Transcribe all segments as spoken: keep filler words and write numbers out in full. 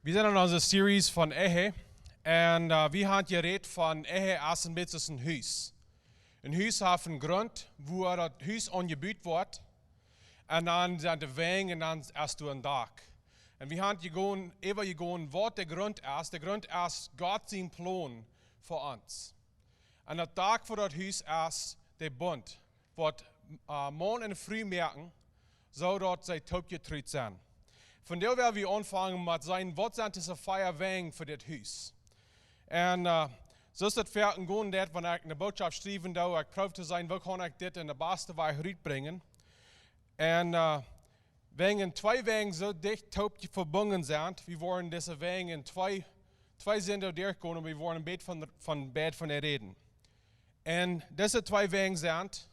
Wie sent en onse Series von Ehe. Un äh, wie haben jerät von Ehe aus een bät aus een Hus. Een Hus haft een Grunt, wua daut Hus aunjebut woat. Un dan sent de Wenj un dan es doa een Dak. Un wie haben jegonen, äwa jegonen, waut de Grunt es. De Grunt es Gott sien Plon fa ons. Un daut Dak fa daut Hus es de Bunt, waut äh, Maun un Fru moaken, soo daut see toopjetrut sent. Vondoag well wie aunfangen met seenen, waut sent dise vea Wenj fa dit Hus? Un äh, soo es daut foaken jegonen, daut wan ekj eene Bootschoft schriewen doo, ekj proow to seenen, woo kaun ekj dit en de baste Wies rutbrinjen. Un äh, wäajen twee Wenj soo dicht toop vebungen sent, wie woaren dise Wenj en twee, twee Sindach derchgonen, un wie woaren een bät von, von beid von de räden. Un dise twee Wenj sent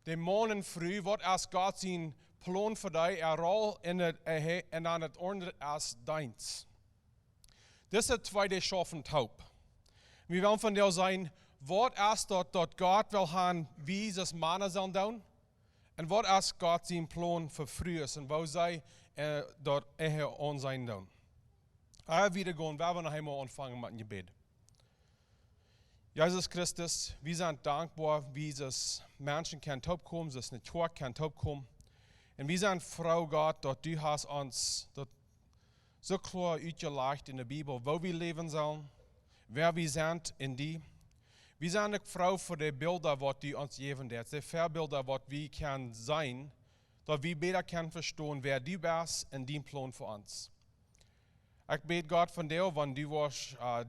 de Maun un Fru, waut es Gott sien Plon fa dee, äa Rol en de Ehe, un dan daut aundre es Deenst. Dise twee, dee schaufen toop. Wie wellen vondoag seenen, waut es daut, daut Gott well haben, wie aus Mana sellen doonen? Un waut es Gott sien Plon fa Frues un woo see äh, daut Ehe aunseenen doonen? Ea wie wieda gonen, well wie noch eemol aunfangen met een Jebäd. Jesus Christus, wie sent dankboa, wie aus Menschen kjennen toopkomen, aus eene Kjoakj kaun toopkomen. Un wie sent froo, Gott, daut du hast ons daut soo kloa utjelajcht en de Bibel, woo wie läwen sellen, wäa wie sent en die. Wie sent uk froo fa de Bilda, waut du ons jäwen deist, de Väabilda, waut wie kjennen seenen, daut wie bäta kjennen vestonen, wäa du best un dien Plon fa ons. Ekj bäd, Gott, vondoag, wan du woascht äh,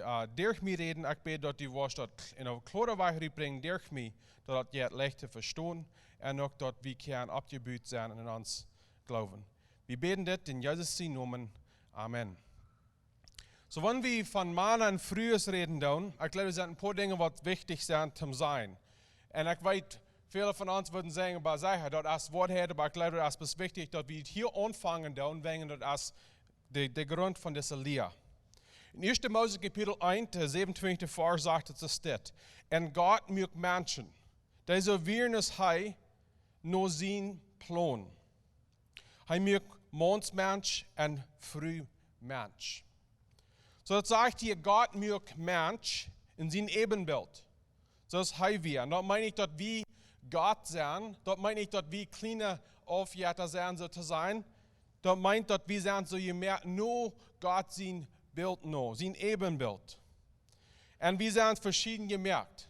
äh, derch mie räden, ekj bäd, daut du woascht daut en eene kloare Wies rutbrinjen derch mie, daut daut jeit leicht to vestonen un uk daut wie kjennen oppjebut sennen en ons Gloowen. Wie bäden dit en Jesus sien Nomen. Amen. Soo, wan wie von Mana un Frues räden doonen, ekj jleew, doa sent een poa Dinja, waut wichtich sent to seenen. Un ekj weet, väle von ons wudden sajen, oba secha, daut es Woarheit, oba ekj jleew, daut es bloos wichtich, daut wie hia aunfangen doonen, wäajen daut es de, de Grunt von dise Lia. En Ieeschte Mose Kapitel eent, äh, säwenuntwintichste Varsch sajcht et soo dit: Un Gott muak Menschen, dee soo wieren aus hee, no sien Plon. Hee muak Maunsmensch un Frumensch. Soo daut sajcht hia, Gott muak Mensch en sien Äbenbilt, soo aus hee wia. Un daut meent nich, daut wie Gott sent. Daut meent nich, daut wie kjliene Aufjetta sent, soo to sajen. Daut meent, daut wie sent soo jemoakt no Gott sien Bilt, no sien Äbenbilt. Un wie sent veschieden jemoakt.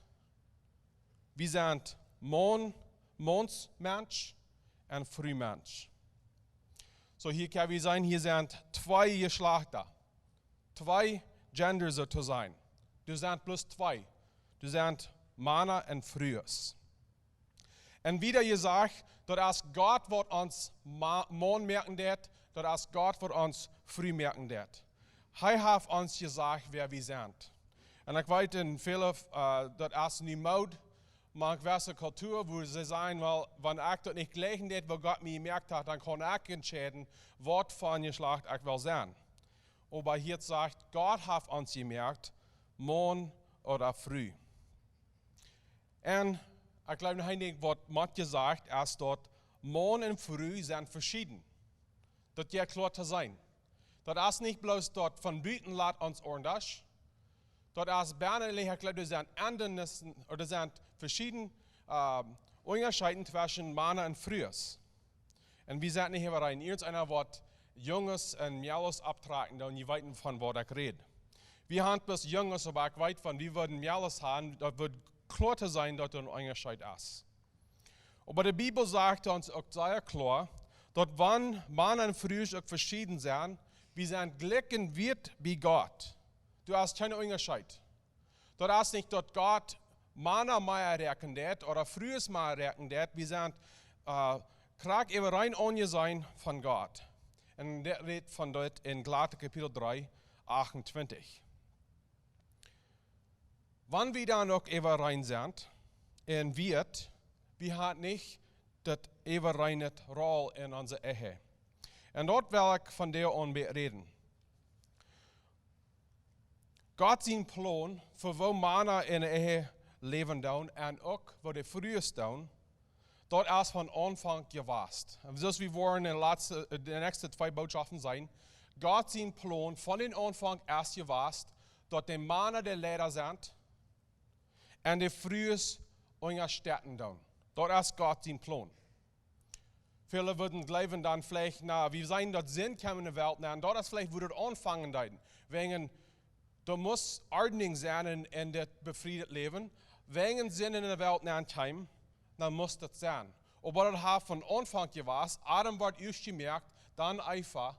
Wie sent Maun, Maunsmensch un Frumensch. Soo, hia kjenn wie seenen, hia sent twee Jeschlajchta. Twee Genders, soo to sajen. Doa sent bloos twee. Doa sent Mana un Frues. Un wieda jesajcht, daut es Gott, waut ons Ma-, Maun moaken deed, daut es Gott, waut ons Fru moaken deed. Hee haft ons jesajcht, wäa wie sent. Un ekj weet, en väle, äh, daut es nu Mood, mank jewesse Kultua, wua see sajen, well, wan ekj daut nich jlikjen deed, waut Gott mie jemoakt haft, dan kaun ekj entscheiden, waut fa een Jeschlajcht ekj well sennen. Oba hia sajcht, Gott haft ons jemoakt, Maun ooda Fru. Un ekj jleew, een Dinkj, waut mott jesajcht, es daut Maun un Fru sent veschieden. Daut jeit kloa to seenen. Daut es nich bloos daut von buten lat ons aundasch. Daut es bennen, ekj jleew, doa sent Endanissen, ooda doa sent veschieden, äh, Unjascheeden tweschen Mana un Frues. Un wie sent nich äwareen. Irjenteena woat Junges un Mejales opptrakjen, dan jie weeten, von waut ekj räd. Wie haben bloos Junges, oba ekj weet, wan wie wudden Mejales haben, daut wudd kloa to seenen, daut doa een Unjascheet es. Oba de Bibel sajcht ons uk sea kloa, daut wan Mana un Frues uk veschieden sent, wie sent jlikj en Wieet bie Gott. Doa es kjeen Unjascheet. Daut es nich daut Gott Mana mea räakjnen deed ooda Frues mea räakjnen deed. Wie sent, äh, krakjt äwareen aunjeseenen von Gott. Un daut rät von daut en Galata Kapitel dree, achtuntwintich. Wan wie dan uk äwareen sent en Wieet, wie haben nich daut äwareene Rol en onse Ehe. Un daut well ekj vondoag aun be-, räden. Gott sien Plon fa woo Mana en de Ehe läwen doonen un uk woo de Frues doonen, daut es von Aunfank jewast. Un soo aus wie woaren en de latste, de näakjste twee Bootschoften seenen, Gott sien Plon von dän Aunfank es jewast, daut de Mana de Leida sent un de Frues unjastetten doonen. Daut es Gott sien Plon. Väle wudden jleewen dan veleicht, na, wie seenen daut Sind kjeem enne Welt nenn, daut es veleicht wua daut aunfangen deed. Wäajen, doa must Ordnung sennen en, en dit befrieet Läwen. Wäajen Sind enne Welt nenn kjeem, dan must daut sennen. Oba daut haft von Aunfank jewast, Adam wort ieescht jemoakt, dan Eva.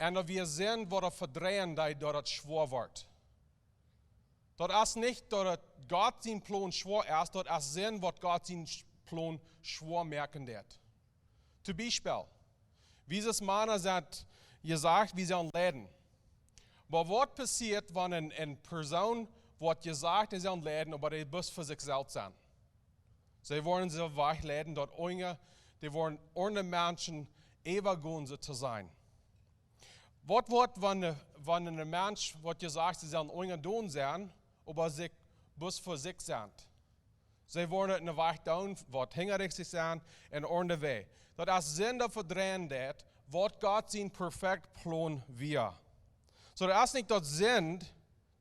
Un daut wia Sind waut daut vedreien deed, daut daut schwoa wort. Daut es nich daut daut Gott sien Plon schwoa es, daut es Sind waut Gott sien Sch-, Plon schwoa moaken deed. Toom Biespel, wie es Mana sent jesajcht, wie sellen leiden. Oba waut passieet, wan eene, eene Persoon woat jesajcht, dee sellen leiden, oba dee bloos fa sikj selfst sent? See woaren sikj wajchleiden, daut unja, dee woaren unja Menschen äwagonen, soo to sajen. Waut woat, wan, wan een Mensch woat jesajcht, see sellen unja doonen sennen, oba sikj bloos fa sikj sent? See woaren et enne Wajch doonen, waut hinjarichtich sennen un unja Wäaj. Daut es Sind daut vedreien deed, waut Gott sien perfekta Plon wia. Soo, daut es nich daut Sind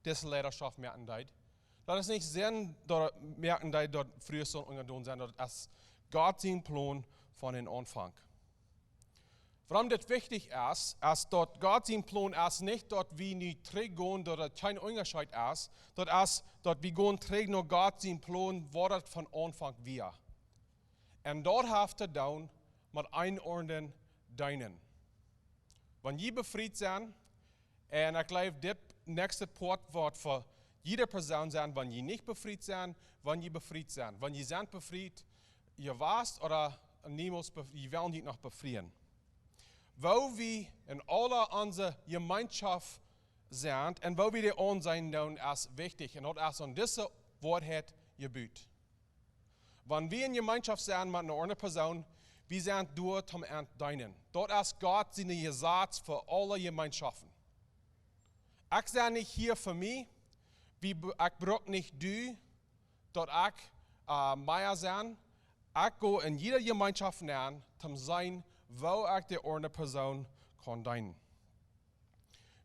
dise Leidaschoft moaken deed. Daut es nich Sind daut moaken deed, daut Frues sellen unja doonen sennen. Daut es Gott sien Plon von dän Aunfank. Wuarom dit wichtich es, es daut Gott sien Plon es nich daut wie nu trigjgonen, daut et kjeen Unjascheet es, daut es daut wie gonen trigj no Gott sien Plon, waut daut von Aunfank wia. Un daut haft to doonen met eenen aundren deenen. Wan jie befriet sent, un ekj jleew dit näakjste Poat woat fa jieda Persoon sennen, wan jie nich befriet sent, wan jie befriet sent. Wan jie sent befriet jewast ooda niemols bef-, jie wellen junt noch befrieen. Woo wie en aule onse Jemeenschoft sent un woo wie dee aunseenen doonen es wichtich. Un daut es aun dise Woarheit jebut. Wan wie en Jemeenschoft sent met eene aundre Persoon, wie sent doa toom ent deenen. Daut es Gott sien Jesaz fa aule Jemeenschoften. Ekj sie nich hia fa mie, wie br-, ekj bruk nich du, daut ekj, äh, mea sie. Ekj go en jiede Jemeenschoft nenn, toom seenen, woo ekj de aundre Persoon kaun deenen.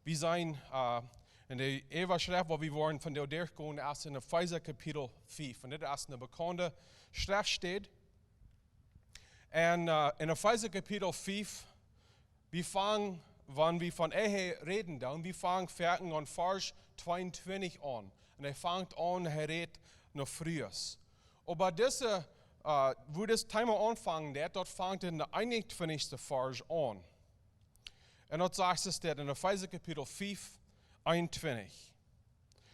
Wie seenen, äh, en de Äwaschreft, waut wie woaren vondoag derchgonen, es en Efeesa Kapitel fief. Un dit es eene bekaunde Schreftstäd. Un, äh, en Efeesa Kapitel fief, wie fangen, wan wie von Ehe räden, dan, wie fangen foaken aun Varsch tweeuntwintich aun. Un hee fangt aun, hee rät no Frues. Oba dise, äh, wua dit Thema aunfangen deed, daut fangt en dän eenuntwintichsten Varsch aun. Un daut sajcht et doa en Efeesa Kapitel fief, eenuntwintich.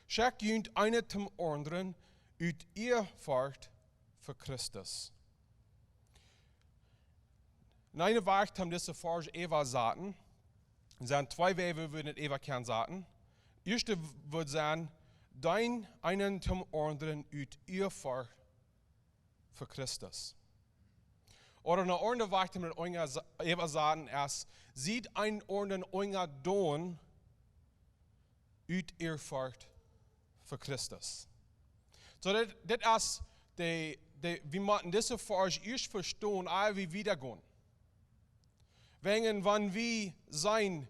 Schekjt junt eena dän aundren ut Ieafurcht fa Christus. Un een Wajch om dise Varsch äwasaten, sent twee Wäaj, woo wie et äwa kjennen saten. Ieeschte wudd sennen, deent eena dän aundren ut Ieafurcht fa Christus. Ooda een aundra Wajch, dee met unja sa-, äwasaten es, siet eenen aundren unjadon ut Ieafurcht fa Christus. Soo, dit, dit es de, de, wie motten dise Varsch ieescht vestonen, ea wie wieda gonen. Wäajen, wan wie seenen,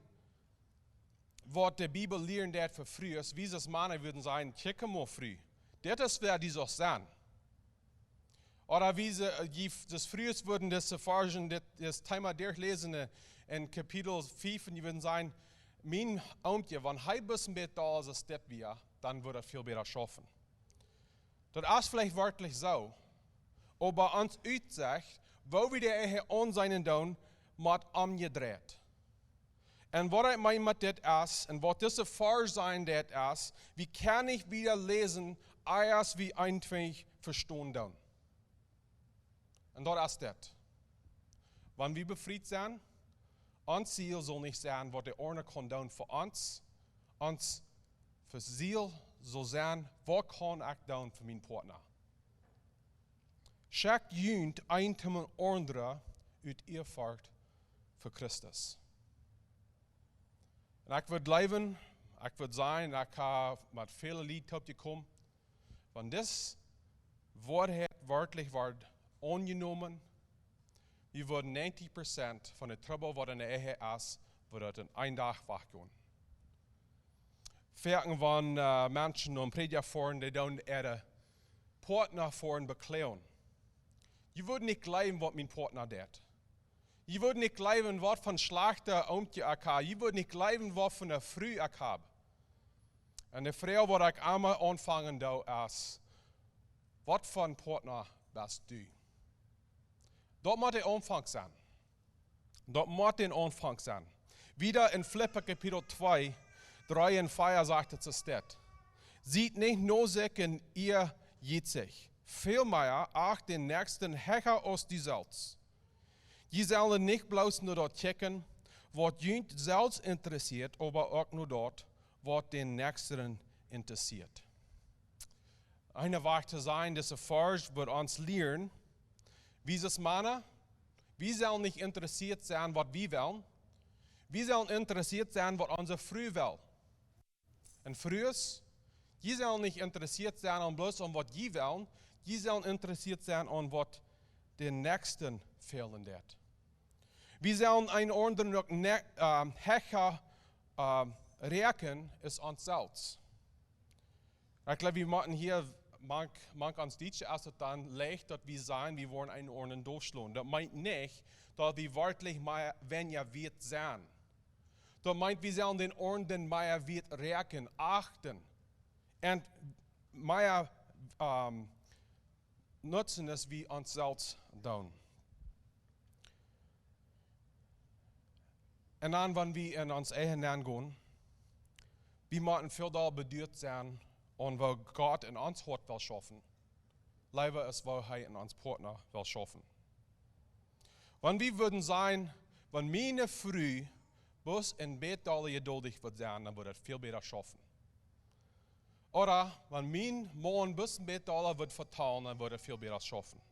waut de Bibel lieren deed fa Frues, wie aus Mana wudden sajen, kjikj mol, Fru. Dit es, wäa du saust sennen. Ooda wie see, äh, jie, aus Frues wudden dise Varschen, dit, dit Thema derchläsen, äh, en Kapitel fief, un jie wudden sajen, mien Oomkje, wan hee bloos een bät doll es aus dit wia, dan wudd et väl bäta schaufen. Daut es veleicht werkjlich soo. Oba ons Utsecht, woo wie de Ehe aunseenen doonen, mott omjedreit. Un waut ekj meen met dit es, un waut dise Varsch sajen deit es, wie kjennen nich wieda läsen, ea wie eenuntwintich vestonen doonen. Un daut es dit. Wan wie befriet sent, ons Ziel saul nich sennen, waut de aundra kaun doonen fa ons. Ons Ziel saul sennen, waut kaun ekj doonen fa mienen Partner? Schekjt junt eena dän aundren ut Ieafurcht fa Christus. Un ekj wudd jleewen, ekj wudd sajen, ekj hab met väle Lied toopjekomen, wan dise Woarheit werkjlich wort aunjenomen, wie wudden neunzig Prozent von de Trubbel, waut en de Ehe es, wudd daut en een Dach wajchgonen. Foaken wan Menschen no een Prädja foaren, dee doonen äare Partner foaren bekloagen. Jie wudden nich jleewen, waut mien Partner deit. Jie wudden nich jleewen, waut von schlajchte Oomkje ekj hab. Jie wudden nich jleewen, waut von ne Fru ekj hab. Un de Froag, waut ekj emma aunfangen doo, es: Waut von Partner best du? Daut mott de Aunfank sennen. Daut mott de Aunfank sennen. Wieda en Filippa Kapitel twee, dree un vea sajcht et soo: Siet nich no sikj un ieajietsich. Väl mea acht dän Näakjsten hecha aus die selfst. Jie sellen nich bloos no daut kjikjen, waut junt selfst interessieet, oba uk no daut, waut dän Näakjsten interessieet. Een Wajch to sennen, dise Varsch wudd ons lieren, wie aus Mana, wie sellen nich interessieet sennen, waut wie wellen. Wie sellen interessieet sennen, waut onse Fru well. Un Frues, jie sellen nich interessieet sennen aun bloos aun waut jie wellen, jie sellen interessieet sennen aun waut dän Näakjsten fälen deit. Wie sellen een aundren uk ne-, ähm, hecha, ähm, räakjnen aus ons selfst. Ekj jleew, wie motten hia, mank, mank ons Dietsche es et dan leicht, daut wie sajen, wie wellen een aundren dolschlonen. Daut meent nich, daut wie werkjlich mea, weinja wieet sent. Daut meent, wie sellen dän aundren mea wieet räakjnen, achten. Un mea, ähm, nutzen aus wie ons selfst doonen. Un dan, wan wie en ons eejen nenn gonen, wie motten väl dolla beduat sennen aun waut Gott en ons Hoat well schaufen, leewa aus waut hee en ons Partner well schaufen. Wan wie wudden sajen, wan miene Fru bloos een bät dolla jeduldich wudd sennen, dan wudd et väl bäta schaufen. Ooda wan mien Maun bloos een bät dolla wudd vetalen, dan wudd et väl bäta schaufen.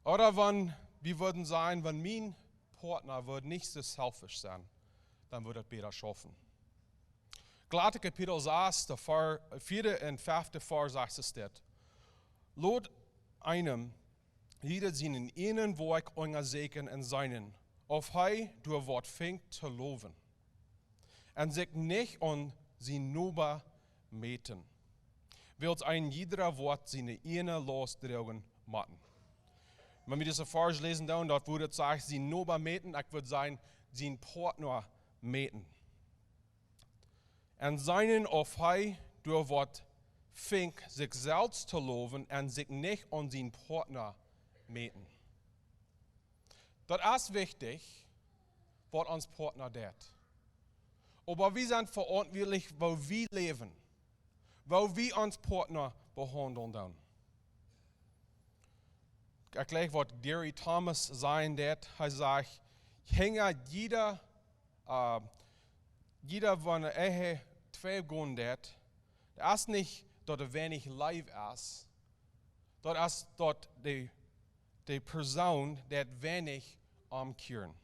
Ooda wan wie wudden sajen, wan mien Partner wudd nich soo selfish sennen, dan wudd et bäta schaufen. Galata Kapitel sas, de Var-, vieede un fefte Varsch sajcht et: Lot eenem jieda sienen ieejnen Wajch unjasäkjen un seenen, auf hee doa waut finjt to lowen. Un sikj nich aun sien Noba mäten. Wiels een jieda woat siene ieejne Laust droagen motten. Wan wie dise Varsch läsen doonen, daut Wuat sajcht sien Noba mäten, ekj wudd sajen, sien Partner mäten. Un seenen, auf hee doa waut finjt, sikj selfst to lowen un sikj nich aun sien Partner mäten. Daut es wichtich, waut ons Partner deit. Oba wie sent veauntwuatlich, woo wie läwen, woo wie ons Partner behaundlen doonen. Ekj jlikj waut Gary Thomas sajen deit. Hee sajcht, hinja jieda, äh, jieda wan hee twee gonen deit, daut es nich daut hee weinich leew es, daut es daut de, de Persoon deit weinich omkjieren.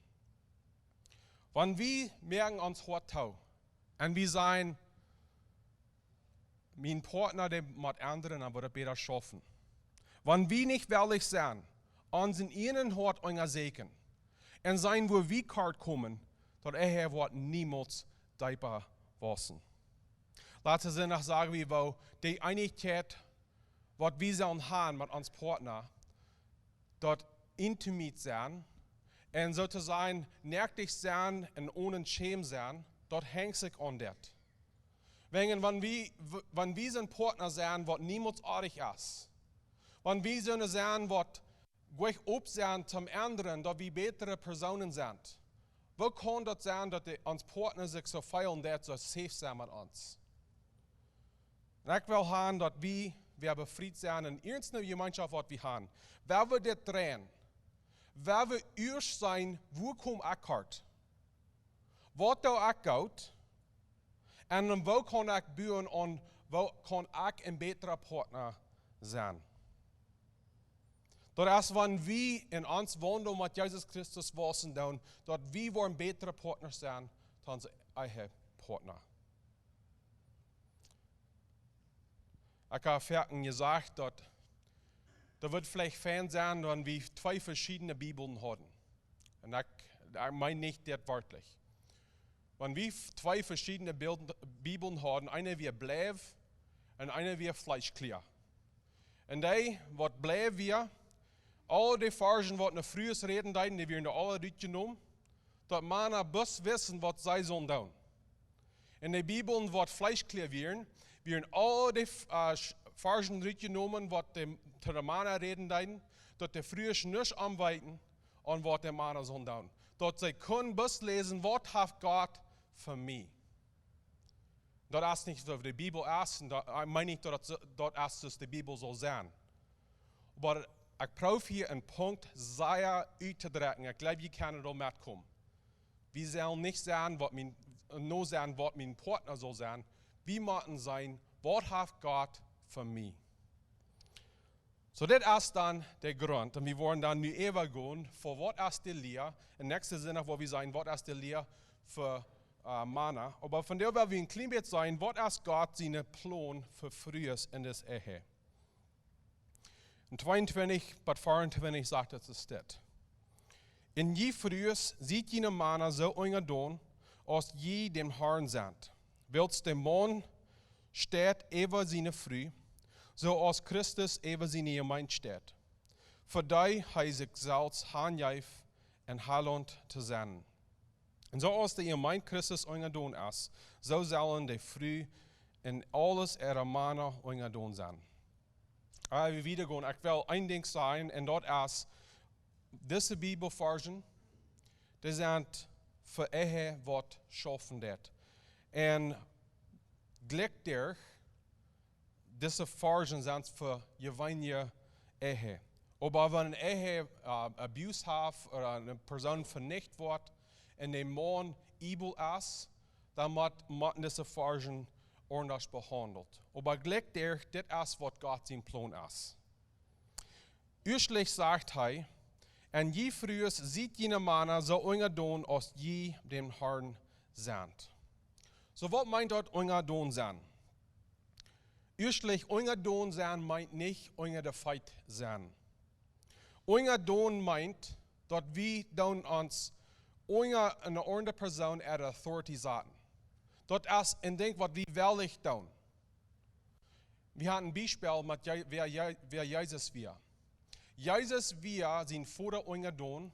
Wan wie moaken ons Hoat too un wie sajen, mien Partner, dee mott endren, dan wudd et bäta schaufen. Wan wie nich wellich sent, onsen ieejnen Hoat unjasäkjen un seenen, wua wie kort komen, daut Ehe woat niemols deepa wausen. Latsten Sindach sagen wie, woo de Eenichkjeit, waut wie sellen haben met ons Partner, daut intimate sennen un soo to sajen, näaktich sennen un onen Schämen sennen, daut henjt sikj aun dit. Wäajen, wan wie, w-, wan wie soon Partner sent, waut niemols oadich es, wan wie soone sent, waut goanich op sent toom endren, daut wie bätre Persoonen sent, woo kaun daut sennen, daut de, ons Partner sikj soo feelen deit, soo safe sennen met ons? Un ekj well haben, daut wie, wie befriet sent en irjent eene Jemeenschoft, waut wie haben. Wua wie dit dreien, wua wie ieescht seenen, wua kom ekj kort? Waut doo ekj goot? Un dan wua kaun ekj buen aun, wua kaun ekj een bätra Partner sennen? Daut es, wan wie en ons Waundel met Jesus Christus wausen doonen, daut wie woaren bätre Partner sennen to onse Ehepartner. Ekj hab foaken jesajcht, daut, daut wudd veleicht fein sennen, wan wie twee veschiedne Bibeln hauden. Un ekj Ekj meen nich dit werkjlich. Wan wie f-, twee veschiedne Bild-, Bibeln hauden, eene wia Bliew un eene wia Fleeschklia. Un dee, waut Bliew wia, aul dee Varschen, waut no Frues räden deeden, dee wieren doa aule rutjenomen, daut Mana bloos wisten, waut see sullen doonen. En de Bibeln, waut Fleeschklia wieren, wieren aul dee, äh, Varschen rutjenomen, waut de, to de Mana räden deeden, daut de Frues nuscht aunweeten, aun waut de Mana sullen doonen. Daut see kunnen bloos läsen, waut haft Gott fa mie. Daut es nich soo de Bibel es, un daut, ekj meen nich, daut, daut es soo de Bibel saul sennen. Oba ekj proow hia een Punkt sea uttodrekjen. Ekj jleew, jie kjennen doa metkomen. Wie sellen nich sennen, waut mien, no sennen, waut mien Partner saul sennen. Wie motten sennen, waut haft Gott fa mie. Soo, dit es dan de Grunt. Un wie woaren dan nu äwagonen, fa waut es de Lia. Em näakjsten Sindach woa wie seenen, waut es de Lia fa, äh, Mana. Oba vondoag well wie een kjlien bät seenen, waut es Gott sien Plon fa Frues en dise Ehe. En tweeuntwintich bat veeauntwintich sajcht et dit. Un jie Frues, siet june Mana soo unjadon, aus jie däm Harn sent. Wiels de Maun steit äwa siene Fru, soo aus Christus äwa siene Jemeent steit, fa dee hee sikj selfst hanjeef, een Heilaunt to sennen. Un soo aus de Jemeent Christus unjadon es, soo sellen de Frues en aules äare Mana unjadon sennen. Oba wie wieda gonen, ekj well een Dinkj sajen, un daut es, dise Bibelvarschen, dee sent fa Ehe, waut schaufen deit. Un jlikj doa, dise Varschen sent fa jeweenelje Ehe. Oba wan eene Ehe, äh, Abuse haft ooda eene Persoon venicht woat un de Maun evil es, dan mott, motten dise Varschen aundasch behaundelt. Oba jlikj doa, dit es waut Gott sien Plon es. Ieeschtlich sajcht hee: "Un jie Frues, siet june Mana soo unjadon aus jie däm Harn sent." Soo, waut meent daut, unjadon sennen? Ieeschtlich, unjadon sennen meent nich unja de Feet sennen. Unjadon meent, daut wie doonen ons unja eene aundre Persoon äare authority saten. Daut es een Dinkj, waut wie wellich doonen. Wie haben een Biespel met Je-, wäa Je-, wäa Jesus wia. Jesus wia sien Voda unjadon.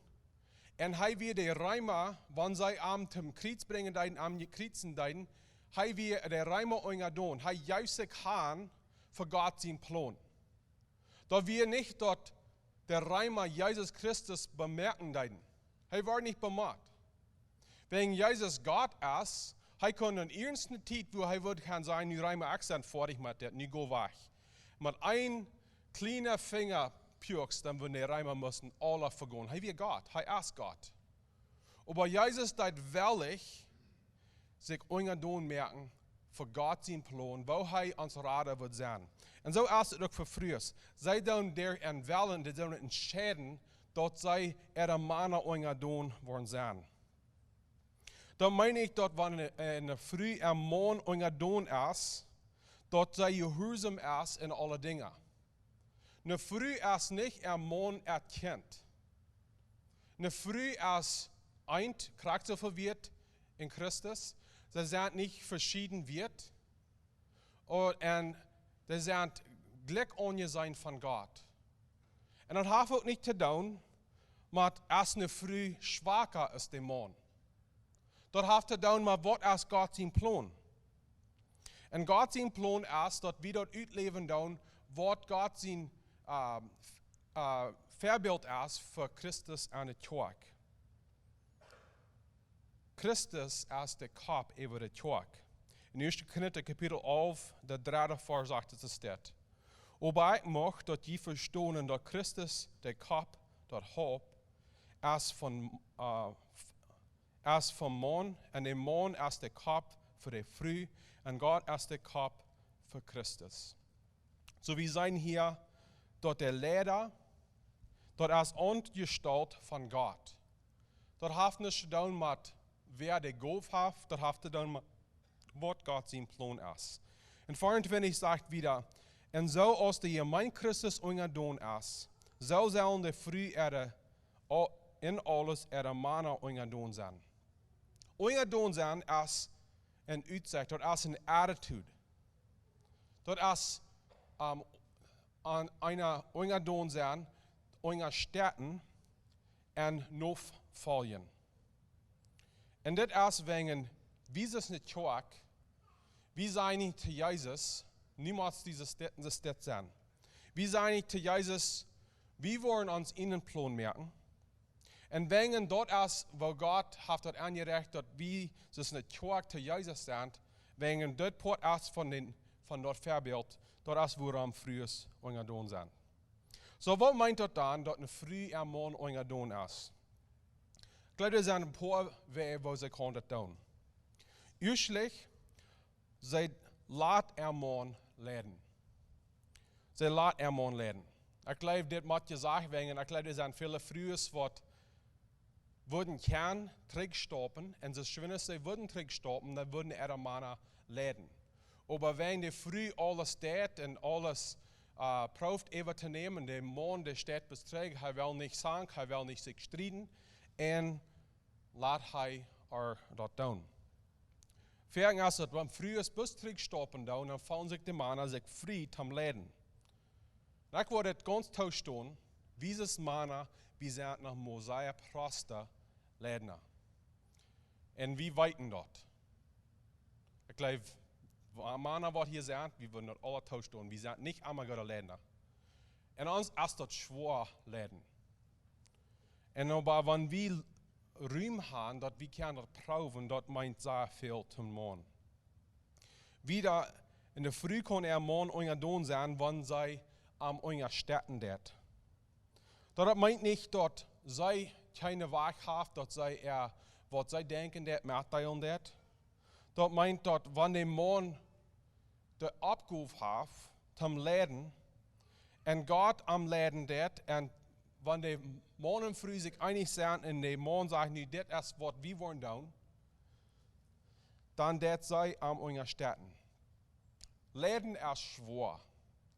Un hee wia de Reema, wan see am tom Kjriez brinjen deeden, am jekjriezen deeden, hee wia de Reema unjadon. Hee jeef sikj han fa Gott sien Plon. Daut wia nich, daut de Reema Jesus Christus bemoaken deeden. Hee wort nich bemoakt. Wäajen Jesus Gott es, hee kunn en irjent eene Tiet, wua hee wudd kjennen sajen: "Nu Reema, ekj sie foadich met dit, nu go wajch." Met een kjlienen Finjapuaks, dan wudden de Reema musten aule vegonen. Hee wia Gott, hee es Gott. Oba Jesus deed wellich sikj unjadon moaken fa Gott sien Plon, woo hee ons Rada wudd sennen. Un soo es et uk fa Frues. See doonen doa en wellen, dee doonen entscheiden, daut see äare Mana unjadon woaren sennen. Dan meen ekj, daut wan eene, eene Fru äa Maun unjadon es, daut see jehuarsom es en aule Dinja. Eene Fru es nich äa Maun äa Kjint. Eene Fru es eent, krakjt soo väl wieet en Christus. See sent nich veschieden wieet. Un, un see sent jlikj aunjeseenen von Gott. Un daut haft uk nich to doonen met, es eene Fru schwaka aus de Maun. Daut haft to doonen met, waut es Gott sien Plon? Un Gott sien Plon es, daut wie daut utläwen doonen, waut Gott sien, äh, f-, äh, Väabilt es fa Christus enne Kjoakj. Christus es de Kopp äwa de Kjoakj. En Ieeschte Korinta Kapitel alf, de dredde Varsch, sajcht et dit: "Oba ekj mucht, daut jie vestonen, daut Christus, de Kopp, daut Haupt es von, äh, f-, es vom Maun, un de Maun es de Kopp fa de Fru, un Gott es de Kopp fa Christus." Soo, wie seenen hia, daut de Leida, daut es aunjestalt von Gott. Daut haft nuscht to doonen met, wäa de Gow haft, daut haft to doonen met, waut Gott sien Plon es. Un veeauntwintich sajcht wieda: "Un soo aus de Jemeent Christus unjadon es, soo sellen de Frues äare, au-, en aules äare Mana unjadon sennen. Unjadon sennen es een Utsecht, daut es eene Attitude. Daut es, ähm, aun eena unjadon sennen, unjastetten un nofoljen. Un dit es wäajen, wie sent nich Kjoakj, wie sajen nich to Jesus, niemols dise Städ, dise Städ sennen. Wie sajen nich to Jesus, wie wellen ons eenen Plon moaken. Un wäajen daut es, woo Gott haft daut aunjerecht, daut wie sent nich Kjoakj to Jesus sent, wäajen dit Poat es von dän, von daut Väabilt, daut es wuarom Frues unjadon sennen. Soo, waut meent daut dan, daut eene Fru äa Maun unjadon es? Ekj jleew, doa sent een poa Wäaj, woo see kaun daut doonen. Ieeschtlich, see lat äa Maun leiden. See lat äa Maun leiden. Ekj jleew, dit mott jesajcht woaren, ekj jleew, doa sent väle Frues, waut wudden kjennen trigjstaupen, un soo schwind aus see wudden trigjstaupen, dan wudden äare Mana leiden. Oba wan de Fru aules deit un aules, äh, prooft äwa to nämen, de Maun, dee steit bloos trigj, hee well nich zank, hee well nich sikj strieden, un lat hee äa daut doonen. Foaken es daut, wan Frues bloos trigjstaupen doonen, dan feelen sikj de Mana sikj frie toom leiden. Un ekj woa dit gaunz toostonen, wie aus Mana, wie sent noch mau sea proste Leida. Un wie weeten daut. Ekj jleew, wa-, Mana, waut hia sent, wie wudden daut aule toostonen. Wie sent nich emma goode Leida. Un ons es daut schwoa leiden. Un oba wan wie Rum han, daut wie kjennen daut proowen, daut meent sea väl toom Maun. Wieda, eene Fru kaun äa Maun unjadon sennen, wan see am unjastetten deit. Daut, daut meent nich, daut see kjeene Wajch haft, daut see äa, waut see denkjen deit, metdeelen deit. Daut meent, daut wan de Maun de Oppgow haft, toom leiden, un Gott am leiden deit, un wan de Maun un Fru sikj eenich sent un de Maun sajcht: "Nu, dit es waut wie wellen doonen", dan deit see am unjastetten. Leiden es schwoa.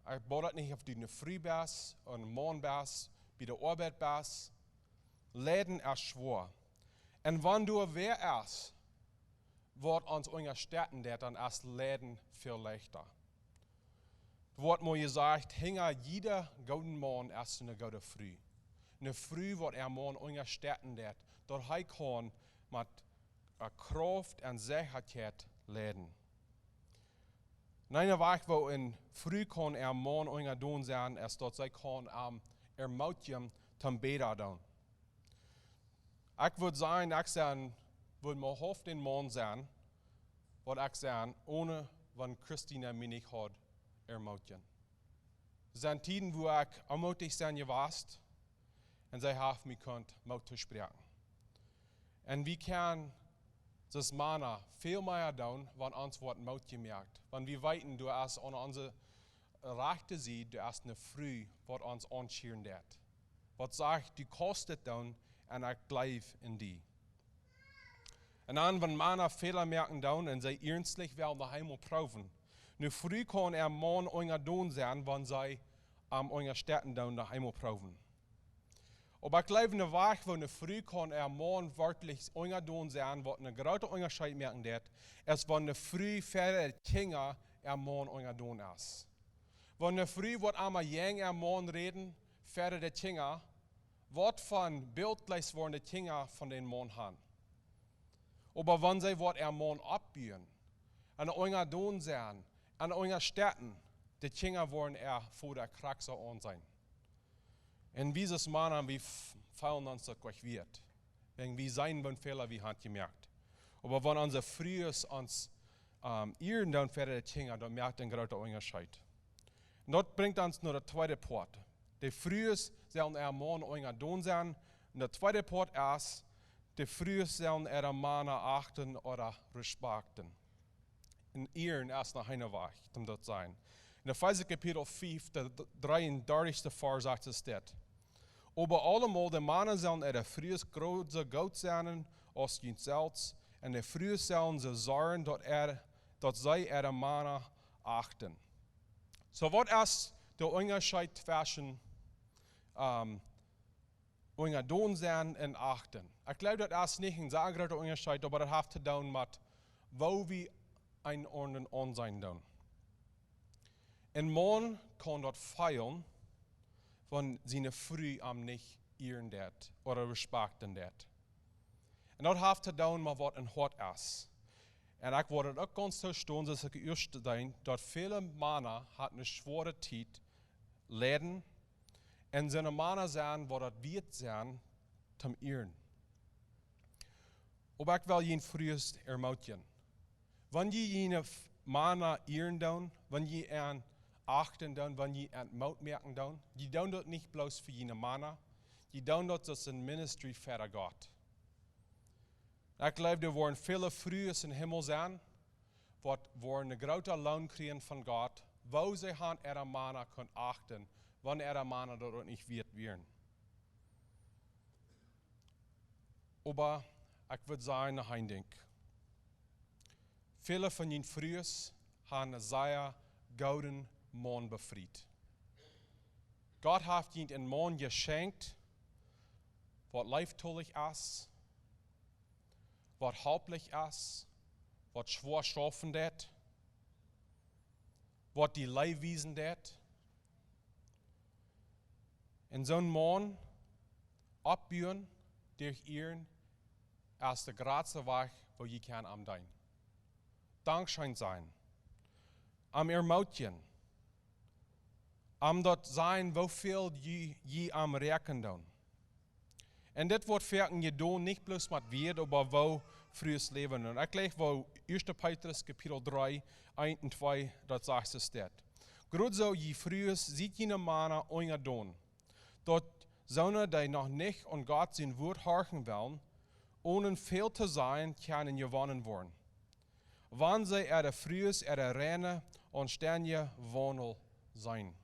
Ekj bedied daut nich, auf du eene Fru best, een Maun best, bie de Oabeit best. Leiden es schwoa. Un wan doa wäa es, waut ons unjastetten deit, dan es Leiden väl leichta. Daut woat mau jesajcht, hinja jieda gooden Maun es eene goode Fru. Eene Fru, waut äa Maun unjastetten deit, daut hee kaun met, äh, Krauft un Sechaheit leiden. Un eene Wajch, woo eene Fru kaun äa Maun unjadon sennen, es daut see kaun am ermutigen toom bäta doonen. Ekj wudd sajen, ekj sie, wudd mau haulf dän Maun sennen, waut ekj sie, onen wan Christina mie nich haud ermutigen. Doa sent Tieden, wua ekj onmootich sie jewast, un see haft mie kunt Moot toospräakjen. Un wie kjennen aus Mana väl mea doonen, wan ons woat Moot jemoakt. Wan wie weeten, doa es aun onse rajchte Sied, doa es eene Fru, waut ons aunschieren deit. Waut sajcht: "Du kaust dit doonen, un ekj jleew en die." Un dan, wan Mana Fäla moaken doonen un see iernstlich wellen noch eemol proowen. Eene Fru kaun äa Maun unjadon sennen, wan see am unjastetten doonen, noch eemol proowen. Oba ekj jleew, eene Wajch, woo eene Fru kaun äa Maun werkjlich unjadon sennen, waut een grooten Unjascheet moaken deit, es wan eene Fru ver de Kjinja äa Maun unjadon es. Wan eene Fru woat emma jäajen äa Maun räden, ver de Kjinja, woat een Bilt jlikj woaren de Kjinja von dän Maun han. Oba wan see woat äa Maun oppbuen, un unjadon sennen, un unjastetten, de Kjinja woaren äa Voda krakjt soo aunseenen. Un wie aus Mana, wie f-, feelen ons daut goanich wieet. Wan wie seenen, woo väl Fäla wie han jemoakt. Oba wan onse Frues ons, ähm, ieren doonen ver de Kjinja, daut moakt een grooten Unjascheet. Un daut brinjt ons no daut tweede Poat. De Frues sellen äa Maun unjadon sennen. Un daut tweede Poat es, de Frues sellen äare Mana achten ooda respakjten. Un ieren es noch eene Wajch, om daut to sajen. En Efeesa Kapitel fief, de d-, dreeundartichste Varsch sajcht et dit: "Oba aulemol, de Mana sellen äare Frues grod-, soo goot sennen aus junt selfst, un de Frues sellen soo sorjen, daut äa, daut see äare Mana achten." Soo, waut es de Unjascheet tweschen, ähm, unjadon sennen un achten. Ekj jleew, daut es nich een sea groota Unjascheet, oba daut haft to doonen met woo wie eenen aundren aunseenen doonen. Een Maun kaun daut feelen, wan siene Fru am nich ieren deit ooda respekten deit. Un daut haft to doonen met waut em Hoat es. Un ekj wull daut uk gaunz soo stonen, soo aus ekj ieescht deed, daut väle Mana haben eene schwoare Tiet, leiden, un sent Mana sennen, waut daut wieet sennen, toom ieren. Oba ekj well june Frues ermootjen. Wan jie june F-, Mana ieren doonen, wan jie an achten doonen, wan jie an Moot moaken doonen, jie doonen daut nich bloos fa june Mana, jie doonen daut aus een Ministry fa Gott. Ekj jleew, doa woaren väle Frues em Himmel sennen, waut woaren een groota Loon kjrieen von Gott, woo see han äare Mana kunnen achten, wan äare Mana daut uk nich wieet wieren. Oba ekj wudd sajen, noch een Dinkj. Väle von june Frues haben eenen sea gooden Maun befriet. Gott haft junt een Maun jeschenkt, waut leeftolich es, waut halplich es, waut schwoa schaufen deit, waut die Leew wiesen deit. Un soon Maun oppbuen, derch ieren, es de jratste Wajch, woo jie kjennen am deenen. Dankscheen sennen. Am ermootjen. Am daut sajen, woo väl jie, jie am räakjnen doonen. Un dit woat foaken jedonen, nich bloos met Wieed, oba woo Frues läwen. Un ekj läs, woo ieeschte Petrus Kapitel dree, eent un twee, daut sajcht, es dit: Jrod soo, jie Frues, siet june Mana unjadon, daut soone, dee noch nich aun Gott sien Wuat horchen wellen, onen väl to sajen, kjennen jewonnen woaren, wan see äare Frues äaren reinen, aunstendjen Waundel seenen.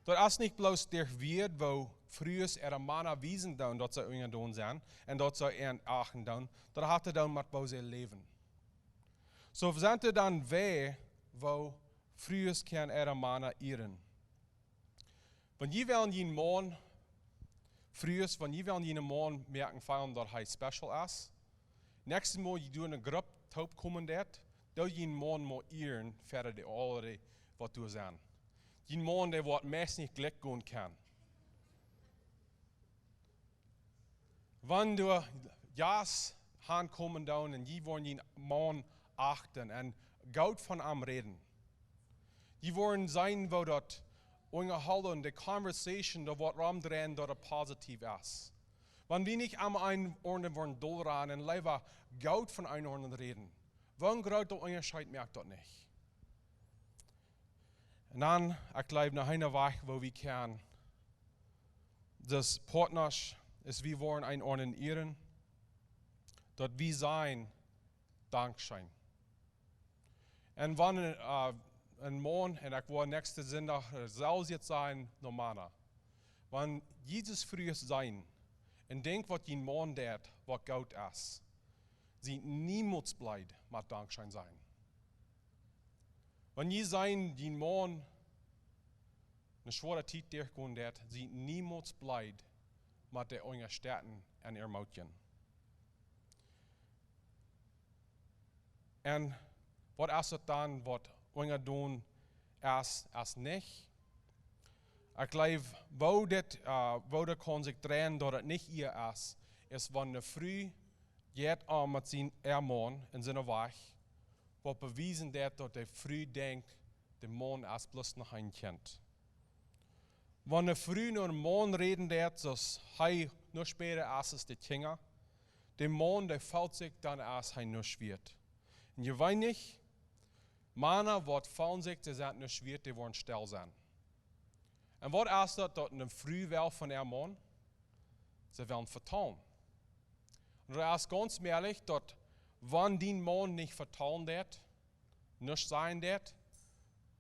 Daut es nich bloos derch Wieed, woo Frues äare Mana wiesen doonen, daut see unjadon sent un daut see an achten doonen. Daut haft to doonen met woo see läwen. Soo sent doa dan Wäaj, woo Frues kjennen äare Mana ieren. Wan jie wellen june Maun, Frues, wan jie wellen june Maun moakjen feelen, daut hee special es, näakjstet Mol jie doa eene Grupp toopkomen deit, doo june Maun mol ieren, fa dee aule, waut doa sent. June Maun, dee woat meist nich jlikj gonen kjennen. Wan doa Jast aunkomen doonen un jie woaren june Maun achten un goot von am räden, jie woaren seenen, woo daut unjahoolende conversation, daut woat romdreien, daut et positiev es. Wan wie nich aum eenen aundren woaren dolranen un leewa goot von eenen aundren räden, woo een groota Unjascheet moakt daut nich? Un dan, ekj jleew, noch een Wajch, woo wie kjennen, daut Poatna, es, wie woaren eenen aundren ieren, daut wie sajen, Dankscheen. Un wan een, äh, een Maun, un ekj woa näakjsten Sindach, äh, selfst daut sajen, no Mana. Wan jie Frues seenen un denkjen, waut jun Maun deit, waut goot es, sie niemols bleed met Dankscheen sajen. Wan jie seenen, jun Maun eene schwoare Tiet derchgonen deit, sie niemols bleed met dee unjastetten un ermootjen. Un waut es daut dan, waut unjadon es, es nich? Ekj jleew, woo dit, äh, woo daut kaun sikj dreien, daut et nich ea es, es wan eene Fru jeit om met sien Ehemaun en sienen Wajch, waut bewiesen deit, daut de Fru denkjt, de Maun es bloos noch een Kjint. Wan eene Fru no eenen Maun räden deit, soo aus hee nuscht bäta es aus de Kjinja, de Maun, dee feelt sikj dan, aus hee nuscht wieet. Un jeweenlich, Mana, waut feelen sikj, see sent nuscht wieet, dee woaren stell sennen. Un waut es daut, daut eene Fru well von äa Maun? See well vetalen. Un daut es gaunz mäajlich, daut wan dien Maun nich vetalen deit, nuscht sajen deit,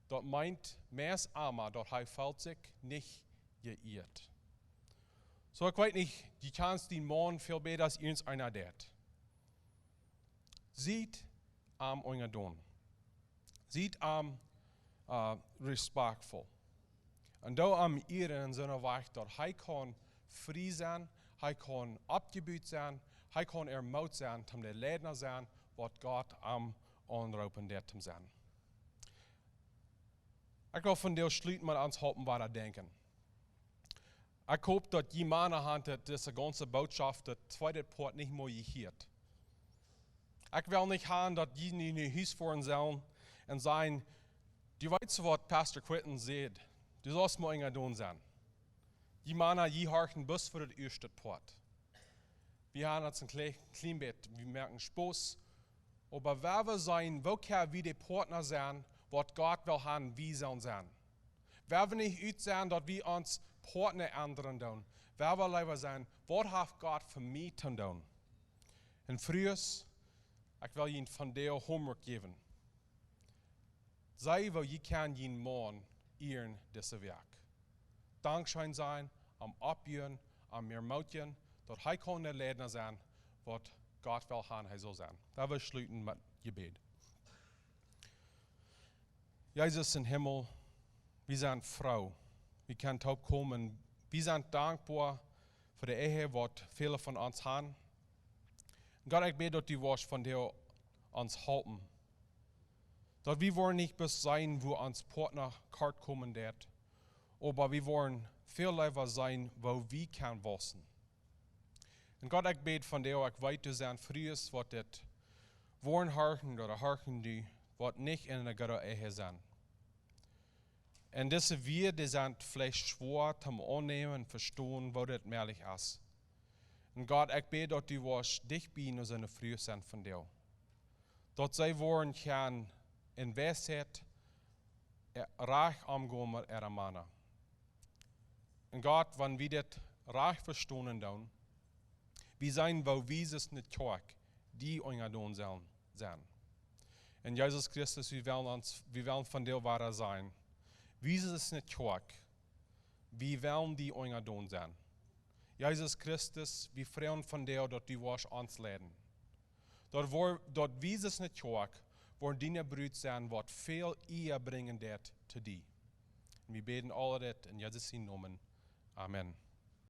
daut meent meist emma, daut hee feelt sikj nich jeieet. Soo, ekj weet nich, du kjanst dien Maun väl bäta aus irjent eena deit. Siet am unjadon. Siet am, äh, respectful. Un doo am ieren en soon Wajch, daut hee kaun frie sennen, hee kaun oppjebut sennen, hee kaun ermutigt sennen, om de Leida sennen, waut Gott am aunroopen deed om sennen. Ekj well vondoag schluten met ons halpen wada denkjen. Ekj hop daut jie Mana han daut dise gaunze Bootschoft, daut tweede Poat, nich mol jehieet. Ekj well nich han daut jie nu no Hus foaren sellen un sajen: "Du weetst waut Pastor Quinton säd, du saust mau enja doonen sennen." Jie Mana, jie horchen bloos fa daut ieeschte Poat. Wie han ons een kjlee-, kjleen bät, wie moaken Spos. Oba wan wie seenen, woo kjenn wie de Partner sennen, waut Gott well han, wie sellen sennen? Wan wie nich utseenen, daut wie ons Partner endren doonen, wan wie leewa sennen, waut haft Gott fa mie to doonen? Un Frues, ekj well junt vondoag Homework jäwen. See, woo jie kjennen jun Maun ieren dise Wäakj. Dankscheen sennen, am oppbuen, am ermutigen, daut hee kaun de Leida sennen, waut Gott well han, hee saul sennen. Lot ons schluten met Jebäd. Jesus em Himmel, wie sent froo, wie kjennen toopkomen. Wie sent dankboa fa de Ehe, waut väle von ons han. Gott, ekj bäd, daut du woascht vondoag ons halpen, daut wie woaren nich bloos seenen, wua ons Partner kort komen deit, oba wie woaren väl leewa seenen, woo wie kjennen wausen. Un Gott, ekj bäd vondoag, ekj weet, doa sent Frues, waut dit woaren horchen ooda horchen, dee waut nich en eene goode Ehe sent. Un dise Wieed, dee sent veleicht schwoa to aunnämen un vestonen, woo dit mäajlich es. Un Gott, ekj bäd, daut du woascht dicht bie no soone Frues sennen vondoag, daut see woaren kjennen en Weisheit, eh, rajcht omgonen met äare Mana. Un Gott, wan wie dit rajcht vestonen doonen, wie seenen, woo wie aus ne Kjoakj die unjadon sellen sennen. Un Jesus Christus, wie wellen ons, wie wellen vondoag wada sennen, wie aus ne Kjoakj, wie wellen die unjadon sennen. Jesus Christus, wie froagen vondoag, daut du woascht ons leiden. Daut woa-, daut wie aus ne Kjoakj woaren diene Brut sennen, waut väl Ea brinjen deit to die. Un wie bäden aul dit en Jesus sienen Nomen. Amen.